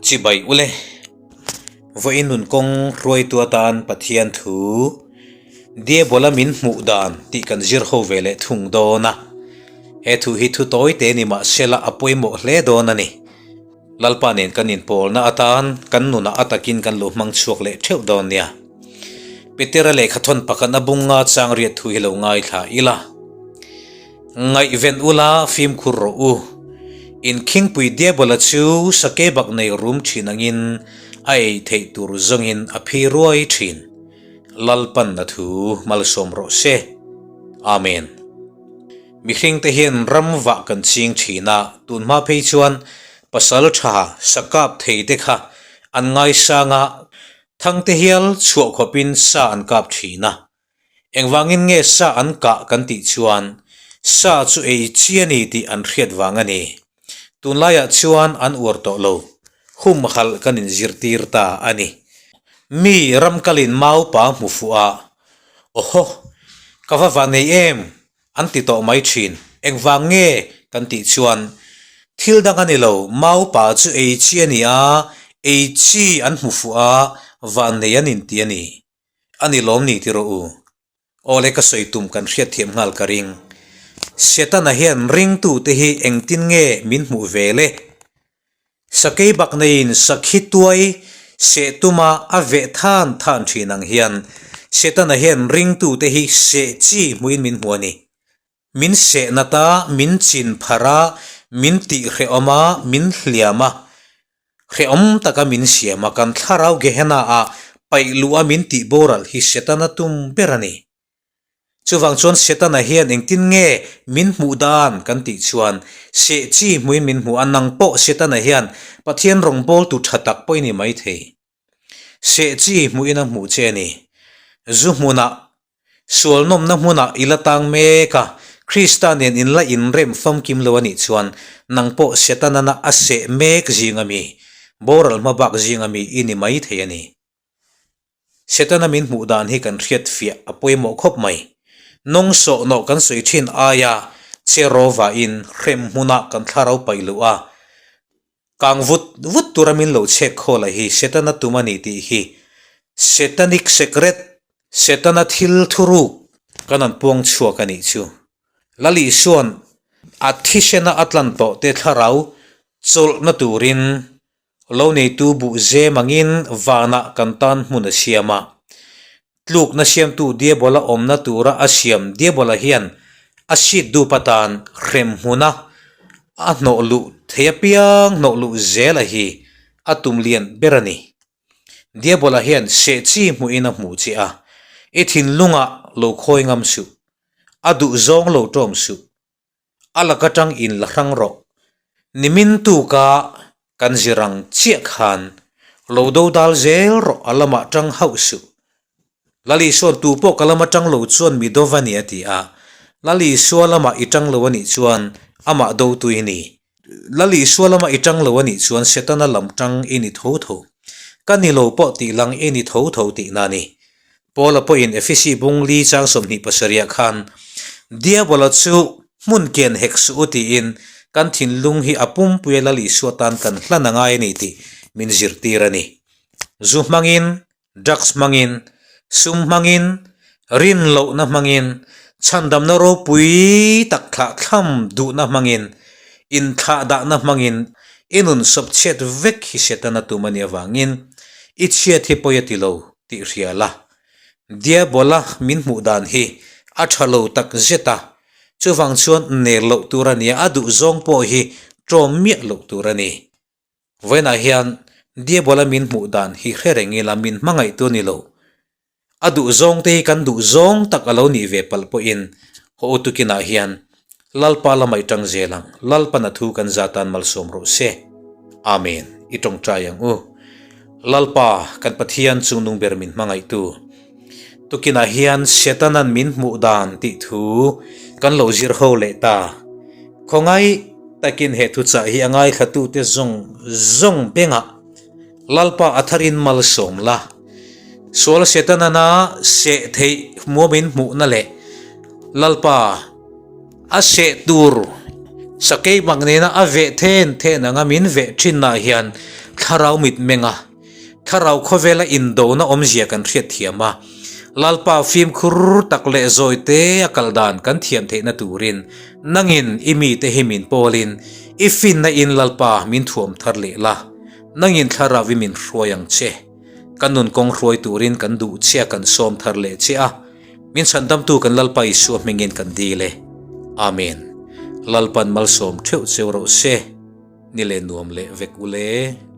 Chibai ule. Vawiin nun kawng hruaitu atan Pathian thu Diabola min hmuh dan tih kan zir ho ve leh thung dawn a. He thu hi thu tawi te ni mah sela a pawimawh hle dawn a ni. Lalpa nen kan inpawlna atan kan nunah a takin kan lo hmang chhuak leh theuh dawn nia. Petera lehkhathawn pakhatna bunga chang riat thu hi lo ngaithla ila. Ngaihven ula fimkhur rawh u. Inkhingpui Diabola chu sake bak nei rum thin angin a ei theih tur zawngin a phi ruai thin. Lalpan a thu malsawm rawh se. Amen. Mihringte hian ram vah kan ching thin a, tunhma phei chuan pasal tha sakap thei te kha an ngaisang a, thangte hial chhuah khawpin sa an kap thin a. Engvangin nge sa an kah kan tih chuan sa chu ei chi a ni tih an hriat vang a ni. Tunlaiah chuan an uar tawh lo, humhalh kan inzirtir ta a ni. Mi ram kalin maupa hmu fuh a, Awhaw, ka va va nei em? an ti tawh mai thin. Engvang nge kan tih chuan thil dang a ni lo, maupa chu ei chi a ni a, ei chi an hmu fuh a, vannei an inti a ni. A ni lawm ni ti rawh u. Awle ka sawi tum kan hriatthiam nghal ka ring. Setana hian ringtute hi engtin nge min hmuh ve le? Sakei bak neiin sakhi tuai seh tuma a veh than than thin ang hian Setana hian ringtute hi seh chi hmuhin min hmu a ni. Min seh nat a, min chin pharh a, min tih hrehawm a, min hliam a, hrehawm taka min siam a, kan thlarau Gehenna ah paih luh a min tih boral hi Setana tum ber a ni. Chuvang chuan Setana hian engtin nge min hmuh dan kan tih chuan seh chi hmuin min hmu a, nang pawh Setana hian Pathian rawngbawltu tha tak pawh i ni maithei. Seh chi hmuhin a hmuh che a ni. Zu hmunah Sual nawmna hmunah i la tang mek a, Krista nen in la inrem famkim lo a nih chuan nang pawh Setanana a seh mek zing a mi, boral hma bak zing a mi i ni mai thei a ni. Setana min hmuh dan hi kan hriat fiah a pawimawh khawp mai. Nawng sawh nawh kan sawi thin aia che rawvain hrem hmunah kan thlarau paih luh a, Kang vut vut tura min lo chhek khawl a hi Setana tum a ni tih hi Setanic secret, Setana thil thuruk kan an puang chhuak a nih chu. Lal Isua'n a thisena a tlan tawh te thlarau chawlhna turin lo neitu buh zem angin vanah kan tan hmun a siam a. Tlukna siamtu Diabola awmna tura a siam Diabola hian a seat dup atan hrem hmuna a hnawh luh thei apiang hnawh luh zela hi a tum lian ber a ni. Diabola hian seh chi hmuhin a hmuh che a, i thinlungah lo khawi ngam suh, a duh zawng lo tawm suh, a lak atang in la hrang rawh. Nimin tuka kan zir ang chiah khan lo do dal zel rawh a lamah tang hauh suh. Lali Isua'n tu pawh ka lama tang lo chuan mi do va ni a ti a. Lali Isua lamah i tang lo a nih chuan amah do tu i ni. Lali Isua lamah i tang lo a nih chuan Setana lam tang i ni tho tho. Ka ni lo pawh tih lang i ni tho tho tihna a ni. Paula pawhin Efesi bung li chang 27 ah khan, Diabola chu hmun ken hek suh u tiin kan thinlung hi a pumpuia Lal Isua tan kan hlan a ngai a ni tih min zirtir a ni. Zu hmangin, drugs hmangin, sum hmangin, rin lohna hmangin, chhandamna ropui tak thlahthlam duhna hmangin, inthlahdahna hmangin i nun sawpchhiat vek hi Setana tum a nih avangin i chhiat hi pawi a ti lo. tih hria la. Diabola min hmuh dan hi a tha lo tak zet a, chuvang chuan nel loh tur a nia, a duh zawng pawh hi ṭawm miah loh tur a ni. Vawiinah hian Diabola min hmuh dan hi hre reng ila min hmangaihtu a ni lo. A duh zawng te hi kan duh zawng tak a lo nih ve palh pawhin haw u tukinah hian Lalpa lamah i ṭang zel ang, Lalpan a thu kan za tan malsawm rawh se. Amen. I ṭawngṭai ang u. Lalpa, kan Pathian chungnung ber min hmangaihtu. Tukinah hian Setanan min hmuh dan tih thu kan lo zir ho leh ta. Khawngaih takin he thuchah hi a ngaithlatute zawng zawng bengah Lalpa a tharin malsawm la. Sual Setanana seh theih hmuamin hmuhna leh Lalpa a seh tur sakei mak nena a veh then then anga min veh thinna hian. Thlarau mitmeng a, Thlarau khawvela indona awmzia kan hriat thiam a, Lalpa fimkhur tak leh zawi te a kal dan kan thiam theihna turin nangin i mite hi min pawlin i finna in Lalpa min thuam thar leh la, nangin Thlarau i min hruai ang che. Kan nun kawng hruai turin kan duh che a kan sawm thar leh che a, min chhandamtu kan Lalpa Isua hmingin kan dil e. Amen. Lalpan malsawm theuh cheu rawh se. Ni leh nuam leh vek u le.